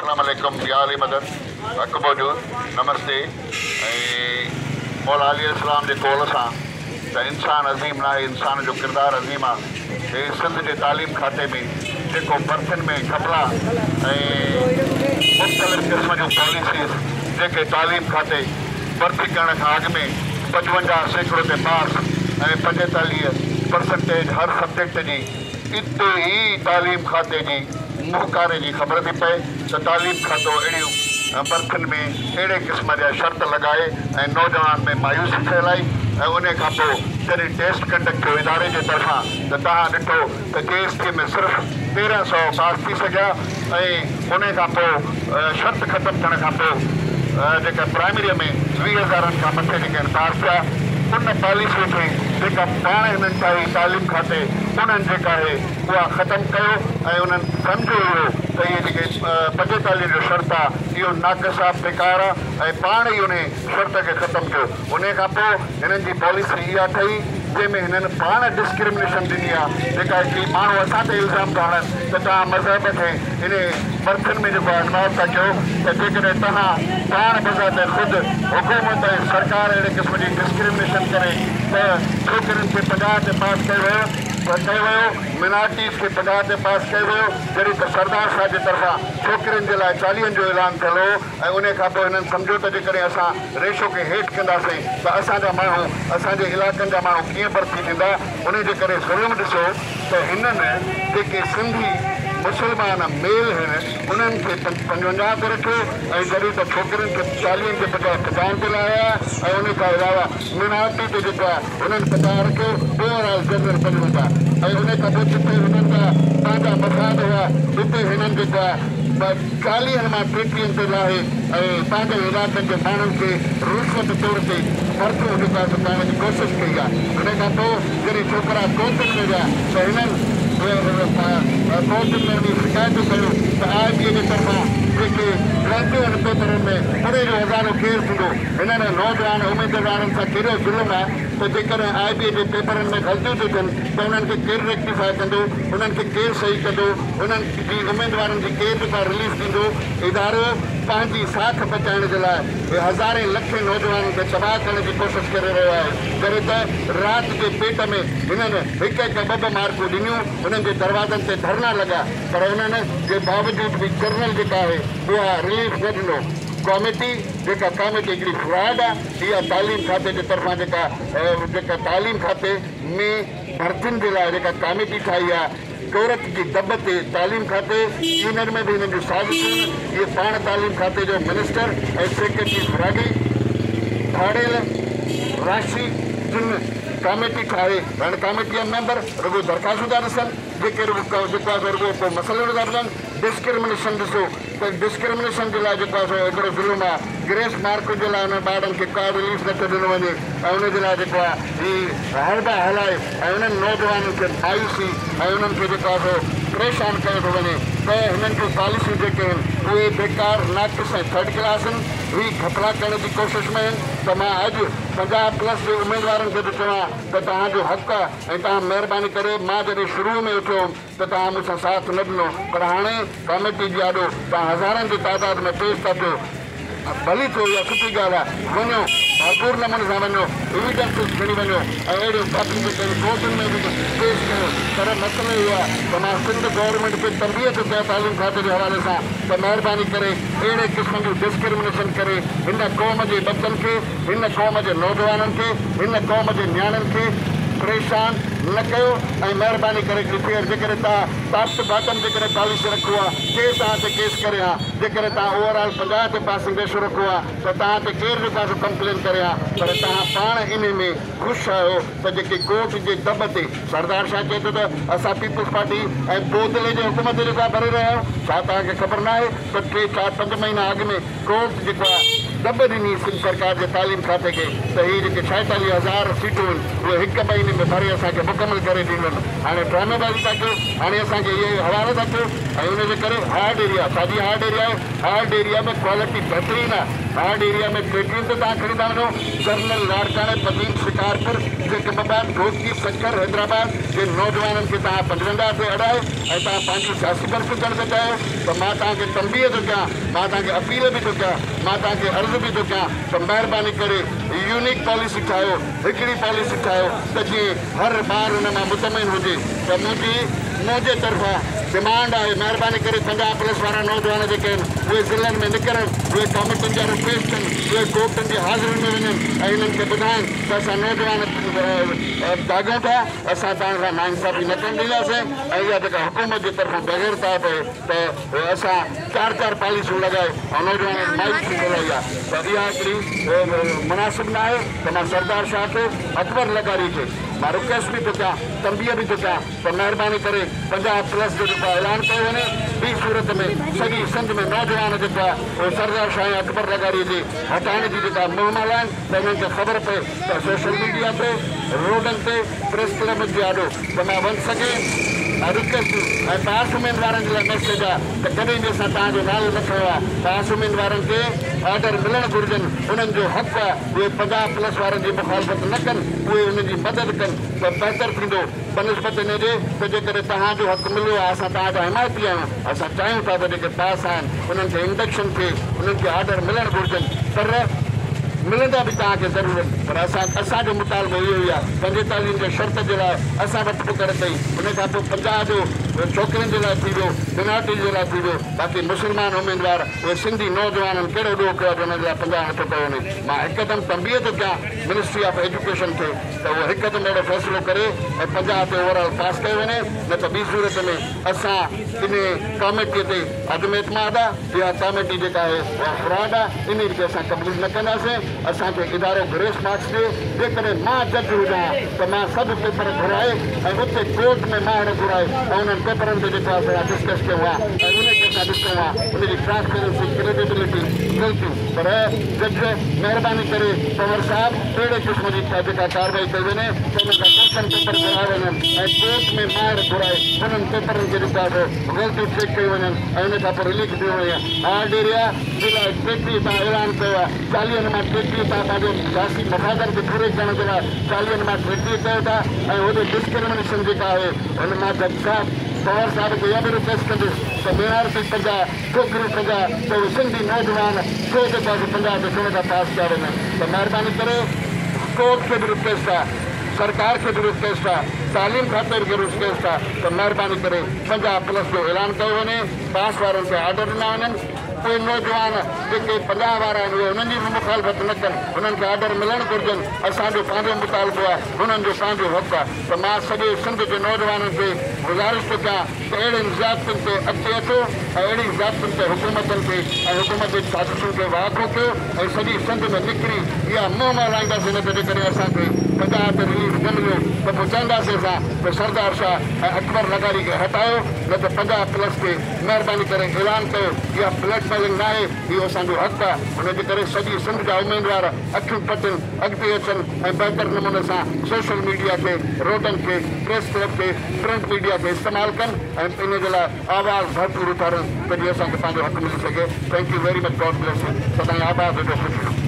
अस्सलाम वालेकुम या अली मदद हक़ मौजूद नमस्ते। ऐं मौला अली इस्लाम जे कौल सां त इंसान अज़ीम न आहे, इंसान जो किरदारु अज़ीम आहे। हे सिंध जे तालीम खाते में जेको बर्थियुनि में घपला ऐं मुख़्तलिफ़ क़िस्म जूं पॉलिसीज़ जेके तालीम खाते भर्ती करण खां अॻु में 55% ते पास ऐं 45% हर सब्जेक्ट जी इते ई तालीम खाते जी मुहकारे जी ख़बर थी पए त तालीम खातो अहिड़ियूं बर्थियुनि में अहिड़े क़िस्म जा शर्त लॻाए ऐं नौजवान में मायूसी फैलाई। ऐं उन खां पोइ जॾहिं टेस्ट कंडक्ट थियो इदारे जे तरफ़ां त तव्हां ॾिठो त के.एस.टी में सिर्फ़ 1300 पास थी सघिया ऐं उन खां पोइ शर्त ख़तमु थियण खां पोइ जेका प्राइमरीअ में 20,000 खां मथे जेके आहिनि पास थिया। उन पॉलिसी खे जेका पाण हिननि ठाही तालीम खाते उन्हनि जेका आहे उहा ख़तमु कयो ऐं उन्हनि सम्झो हुयो त इहे जेके 45 जो शर्त आहे इहो नाक़िस आहे, बेकार आहे ऐं पाण ई उन शर्त खे ख़तमु कयो। उन खां पोइ हिननि जी पॉलिसी इहा ठही जंहिंमें हिननि पाण डिस्क्रिमिनेशन ॾिनी आहे। जेका हिकिड़ी माण्हू असां ते इल्ज़ाम था हणनि त तव्हां मज़हब खे इन बर्थियुनि में जेको आहे इन्वॉल्व था कयो, त जेकॾहिं तव्हां पाण बज़ात ख़ुदि हुकूमत ऐं सरकार अहिड़े क़िस्म जी डिस्क्रिमिनेशन करे त छोकिरियुनि खे 50 ते पास कयो वियो, मिनारिटीज़ खे 50 ते पास कयो वियो। जॾहिं त सरदार साहिब जे तरफ़ां छोकिरियुनि जे लाइ 40 जो ऐलान थियल हो ऐं उन खां पोइ हिननि सम्झो त जेकॾहिं असां रेशो खे हेठि कंदासीं त असांजा माण्हू असांजे इलाइक़नि जा माण्हू कीअं भर्ती थींदा। उन जे करे ज़ुल्म ॾिसो त हिननि जेके सिंधी मुसलमान मेल आहिनि उन्हनि खे 55 ते रखियो ऐं जॾहिं त छोकिरियुनि खे 40 जे बजाए 50 ते लाया ऐं उन खां अलावा मिनारिटी ते जेको आहे उन्हनि 50 रखियो, ओवरऑल जनरल 55। ऐं उन खां पोइ जिते हिननि जा पंहिंजा मफ़ाद हुआ उते हिननि जेको आहे 40 मां 33 ते लाहे ऐं पंहिंजे इलाइक़नि जे माण्हुनि खे रिश्वत तौर ते भर्तियूं जेको आहे करण जी कोशिशि कई आहे। उन खां पोइ जॾहिं छोकिरा कोर्टुनि में विया त हिननि कोर्टुनि में वञी शिकायतूं कयूं त आई.बी.ए जे तरफ़ां जेके गलतियूं आहिनि पेपरनि में उन जो अज़ालो केरु थींदो। हिननि नौजवान उमेदवारनि सां केॾो ज़ुल्म आहे त जेकॾहिं आई.बी.ए जे पेपरनि में ग़लतियूं थियूं थियनि त उन्हनि खे केरु रेक्टिफाई कंदो, उन्हनि खे केरु सही कंदो, उन्हनि जी उमेदवारनि जी केरु जेका रिलीफ ॾींदो। इदारो पंहिंजी साख बचाइण जे लाइ हज़ारे लखे नौजवाननि खे तबाह करण जी कोशिशि करे रहियो आहे। जॾहिं त राति जे पेट में हिननि हिकु हिकु ॿ ॿ मार्कूं ॾिनियूं, उन्हनि जे दरवाज़नि ते धरना लॻा, पर उन्हनि जे बावजूद बि जनरल जेका आहे उहा रिलीफ न ॾिनो। कॉमिटी जेका कॉमिटी हिकिड़ी फ्रॉड आहे, इहा तालीम खाते जे तरफ़ां जेका जेका तालीम खाते में भर्तियुनि जे लाइ जेका कॉमिटी ठाही आहे कोर्ट जी दब ते तालीम खाते इन्हनि में बि हिननि जूं साज़िशूं। इहे पाण तालीम खाते जो मिनिस्टर ऐं सेक्रेटरी फ्रॉडी धाड़ेल राशि जिन कॉमिटी ठाहे, हाणे कॉमिटी जा मेंबर रुगो दरख़्वास्तूं था ॾिसनि, जेके रुगो जेको आहे रुगो को मसइलो था ॿुधाइनि। डिस्क्रिमिनेशन ॾिसो त डिस्क्रिमिनेशन जे लाइ जेको आहे सो हिकिड़ो ज़ुल्म आहे। ग्रेस मार्क जे लाइ हुन ॿारनि खे का रिलीफ नथो ॾिनो वञे ऐं उन जे लाइ जेको आहे हीअ हरबा हलाए ऐं उन्हनि नौजवाननि खे मायूसी ऐं उन्हनि खे जेको आहे सो परेशान कयो थो वञे। त हिननि जूं पॉलिसियूं जेके आहिनि उहे बेकार नाक़िस ऐं थर्ड क्लास आहिनि, ही घपला करण जी कोशिश में आहिनि। त मां अॼु 50 प्लस जे उमेदवारनि खे थो चवां त तव्हांजो हक़ु आहे ऐं तव्हां महिरबानी करे, मां जॾहिं शुरू में उथियो हुउमि त तव्हां मूंसां साथ न ॾिनो, पर हाणे कॉमिटी जे आॾो तव्हां हज़ारनि जी तादाद में पेश था थियो, भली थियो इहा सुठी ॻाल्हि आहे। वञो भरपूर नमूने सां वञो, एविडेंसिस खणी वञो ऐं अहिड़ियूं कॉपियूं जेके आहिनि कोर्टुनि में बि पेश कयो। पर मसइलो इहो आहे त मां सिंध गवर्नमेंट खे तंबीह थो कयां तालीम खाते जे हवाले सां त महिरबानी करे अहिड़े क़िस्म जूं डिस्क्रिमिनेशन करे हिन क़ौम जे बच्चनि खे, हिन क़ौम जे नौजवाननि खे, हिन क़ौम जे नियाणियुनि खे परेशान न कयो ऐं महिरबानी करे हिकिड़ी जेकॾहिं तव्हां टॉप टू बॉटम जेकॾहिं पॉलिसी रखो आहे, केरु तव्हां ते केस करे हा? जेकॾहिं तव्हां ओवरऑल 50 ते पासिंग रेशो रखो आहे त तव्हां ते केरु जेको आहे सो कंप्लेन करे हा? पर तव्हां पाण इन में ख़ुशि आहियो त जेके कोर्ट जे दब ते सरदार शाह चए थो त असां पीपल्स पार्टी ऐं बोदले जे हुकुम ते जेको आहे भरे रहिया आहियूं। छा तव्हांखे ख़बर न आहे त 3, 4, 5 महीना अॻु में कोर्ट जेको आहे دٻ ڏني سنڌ سرڪار جي تعليم کاتي کي ته هي جيڪي 46,000 سيٽون آهن اهي هڪ مهيني ۾ ڀري اسان کي مڪمل ڪري ڏنيون وڃن. هاڻي ڊرامي بازي ٿا ڪيو، هاڻي اسان کي اهي حوالا ٿا ڪيو ۽ ان جي ڪري هارڊ ايريا ڇا جي هارڊ ايريا آهي؟ هارڊ ايريا ۾ ڪوالٽي بهترين آهي. هارڊ ايريا ۾ 33 تي توهان کڻي ٿا وڃو، جرنل لاڙڪاڻي، بدين، شڪارپور، جيڪب آباد، گهوٽڪي، سکر، حيدرآباد جي نوجوانن کي توهان 55 تي اڙائي ۽ توهان پنهنجي سياسي برفي ڪرڻ ٿا چاهيو ته مان توهان کي تنبيهه ٿو ڪيان، مان توهان کي اپيل به ٿو ڪيان، مان توهان کي عرض به ٿو ڪيان ته مهرباني ڪري يونيڪ پاليسي ٺاهيو، هڪڙي پاليسي ٺاهيو ته جيئن هر ٻار ان مان مطمئن هجي ته منهنجي طرفان ڊمانڊ آهي مهرباني ڪري 50 پلس وارا نوجوان جيڪي آهن اهي ضلعن ۾ نڪرن، اهي ڪاميٽين جا پيش ٿين، اهي ڪورٽن جي حاضرين ۾ وڃن ۽ انهن کي ٻڌائن ته اسان نوجوان جاڳيون ٿا، اسان توهان سان ناانصافي نه ڪرڻ ڏينداسين ۽ اها جيڪا حڪومت جي طرفان بغيرت آهي پئي ته اسان چار چار پاليسيون لڳائي ۽ نوجوانن مايوسي ڦهلائي آهي ته اها هڪڙي مناسب نه آهي ته مان سردار شاهه کي، اڪبر لغاري کي مان رڪويسٽ به ٿو ڪيان، تنبيهه به ٿو ڪيان ته مهرباني ڪري 50 پلس جو جيڪو اعلان ڪيو وڃي، ٻي صورت ۾ سڄي سنڌ ۾ نوجوان جيڪو آهي اهو سردار شاهه ۽ اڪبر لغاري جي هٽائڻ جي جيڪا مهم هلائن ته انهن کي خبر پئي ته سوشل ميڊيا تي، روڊن تي، پريس ڪلبن جي آڏو ته مان once again I request you ۽ پاس اميدوارن جي لاء ميسيج آهي ته ڪڏهن به اسان توهان جو نالو نه کنيو آهي، پاس اميدوارن کي آرڊر ملڻ گهرجن، انهن جو حق آهي اهي 50 پلس وارن جي مخالفت نه ڪن، اهي انهن جي مدد ڪن ته بهتر ٿيندو بنسبت ان جي ته جيڪڏهن توهان جو حق مليو آهي اسان توهان جا حمايتي آهيون، اسان چاهيون ٿا ته جيڪي پاس آهن انهن کي انڊڪشن ٿئي، انهن کي آرڊر ملڻ گهرجن پر ملندا به توهان کي ضرور پر اسان اسان جو مطالبو اهو ئي آهي 45 جي شرط جي لاء اسان وٺ پڪڙ ڪئي ان کان پوء 50 جو ڇوڪرين جي لاء ٿي ويو مينارٽي جي لاء ٿي ويو باقي مسلمان اميدوار اهي سنڌي نوجوانن ڪهڙو ڏوهه ڪيو آهي جو انهن جي لاء 50 نٿو ڪيو وڃي مان هڪدم تنبيهه ٿو ڪيان منسٽري آف ايجوڪيشن کي ته اهو هڪدم اهڙو فيصلو ڪري ۽ 50 تي اوور آل پاس ڪيو وڃي نه ته ٻي صورت ۾ اسان انهي ڪاميٽي تي عدم اعتماد آ، اها ڪاميٽي جيڪا آهي اها فراڊ آ، انهي کي اسان قبول نه ڪنداسين، اسان کي ادارو گريس مارڪس ڏي، جيڪڏهن مان جج هجان ها ته مان سڀ پيپر گهرائي ۽ اتي ڪورٽ ۾ ماهر گهرائي ۽ انهن پيپرن تي جيڪو آهي سو اسان ڊسڪس ڪيون ها ۽ انهي کي اسان ڏسون ها ان جي ٽرانسپيرنسي ڪريڊيبلٽي غلطيون پر جج مهرباني ڪري پنهور صاحب اهڙي قسم جي جيڪا ڪارروائي ڪئي وڃي ته انهن کان ڪوئسچن پيپر گهرايا وڃن ۽ ڪورٽ ۾ ماهر گهرائي انهن پيپرن کي جيڪو آهي سو غلطيون چيڪ ڪيون وڃن ۽ ان کان پوء رليف ڏنو وڃي. هارڊ ايريا جي لاء 33 تان اعلان ڪيو آهي، 40 مان 33 تان پنهنجي سياسي مفادن کي پوري ڪرڻ جي لاء 40 مان 33 ڪيو ٿا ۽ هوڏي ڊسڪرمنيشن جيڪا آهي ان مان جج صاحب پنهور صاحب کي اها به رڪويسٽ ڪندس ته مينارٽي 50 ڇوڪريون 50 ته اهي سنڌي نوجوان ڇو جيڪو آهي سو 50 تي ڇو نٿا پاس ڪيا وڃن ته مهرباني ڪري ڪورٽ کي به رڪويسٽ آهي سرڪار کي به رڪويسٽ آهي تعليم کاتي کي رڪويسٽ آهي ته مهرباني ڪري 50 پلس جو اعلان ڪيو وڃي پاس وارن کي آرڊر ڏنا وڃن اهي نوجوان جيڪي 50 وارا آهن اهي انهن جي به مخالفت نه ڪن انهن کي آرڊر ملڻ گهرجن اسان جو پنهنجو مطالبو آهي هنن جو پنهنجو حق آهي ته مان سڄي سنڌ جي نوجوانن کي گذارش ٿو ڪيان ته اهڙين زيادتين تي اڳتي اچو ۽ اهڙين زيادتين تي حڪومتن کي ۽ حڪومت جي سازشن کي واکو ڪيو ۽ سڄي سنڌ ۾ نڪري اها مهم هلائينداسين نه ته جيڪڏهن اسان کي 50 تي رليف نه مليو ته پوء چونداسين اسان ته سردار شاهه ۽ اڪبر لغاري کي هٽايو نه ته 50 پلس تي مهرباني ڪري اعلان ڪيو اها بليڪ ميلنگ ناهي اهو اسان جو حق آهي ان جي ڪري سڄي سنڌ جا اميدوار اکيون پٽين اڳتي اچن ۽ بهتر نموني سان سوشل ميڊيا کي، روڊن کي، پريس ڪلب کي، پرنٽ ميڊيا کي استعمال ڪن ۽ ان جي لاء آواز ڀرپور اٿارين ته جيئن اسان کي پنهنجو حق ملي سگهي. Thank you very much God bless you سدائين آباد هجو خوش رهو.